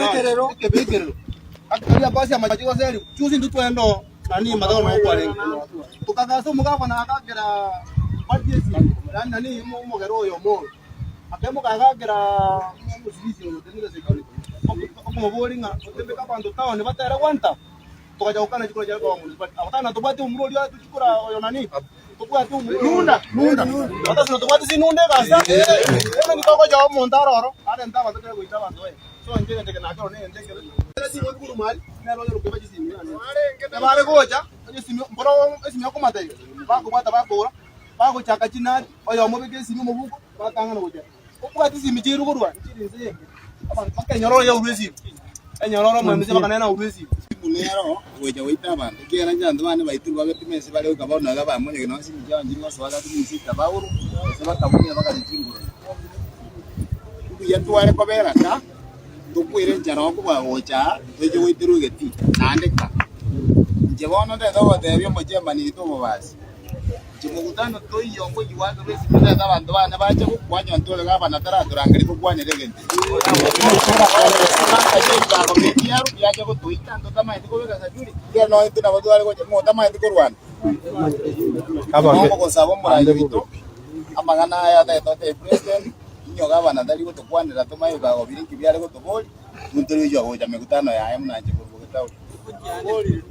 Ekebekerero. Ekebekerero. Akaria basi amache gose eri chusi intwe twende oo nani madhao noo kwarenge. Tokagasa omogabana agakera party esimi yaani nani omogere oyo omoro. Akaimoka agakera omosibisi oyo otenenete security okomoboria ng'a otebeke abanto town batere gwanta. Togacha gokana chikura chiare koba municipality. Abatana tobwate omura oria tochikura oyo nani tobwate omura nunda nunda abatasino tobwate sinunda egasa bono inki togocha omonto aroro arente abanto kere goita abanto baye so inche egento eke nakero negento ekebe esimi korwa aria nere oyore koiba chisimi nabare gocha onye esimi mboro esimi okomata iga bakobwata bakogora bagochaka chinati oyomo obeke esimi omobuko batang'ana gocha Obwate chisimi chiairwe korwa chiri inse y'ense, abanto bakenyororo yaurwa esimi, enyororo omwemisi bakanena naurwe esimi. Esimu nero ogocha goita abanto, ekiagera inche abanto bane baitirwe bagetuma ense bare goika bono iga bamonyeke nonya chisimi chiabo nchiri gosoa ase chinse chitabauru, gose bakabunire bakaria chingurube. Mbuya tware kobera ka, tokwere enchara okobua gocha aa, toiche goiterwa egetii, naende ka. Inche bono ndete ogotebia omochembani oito obobasi. Inche mokutano toiyo ngochia goakerwa esimi ndete abanto bane bache gokwa onye ntore gavana taratorangeria gokwanera egento eke. Ebibago ebiaru biacha gotoita ntotamanyeti kobeka sajuri ekiagera nonya intwe nabo tware gocha ng'o otamanyeti korwana. Nogosaba omorai oito amang'ana aya atagete gotebia president inyo gavana tari gotokwanera tomanye ebibago biria inki biare gotoboria intwe tori gochia gocha mekutano yaye buna inche korwa Getauri.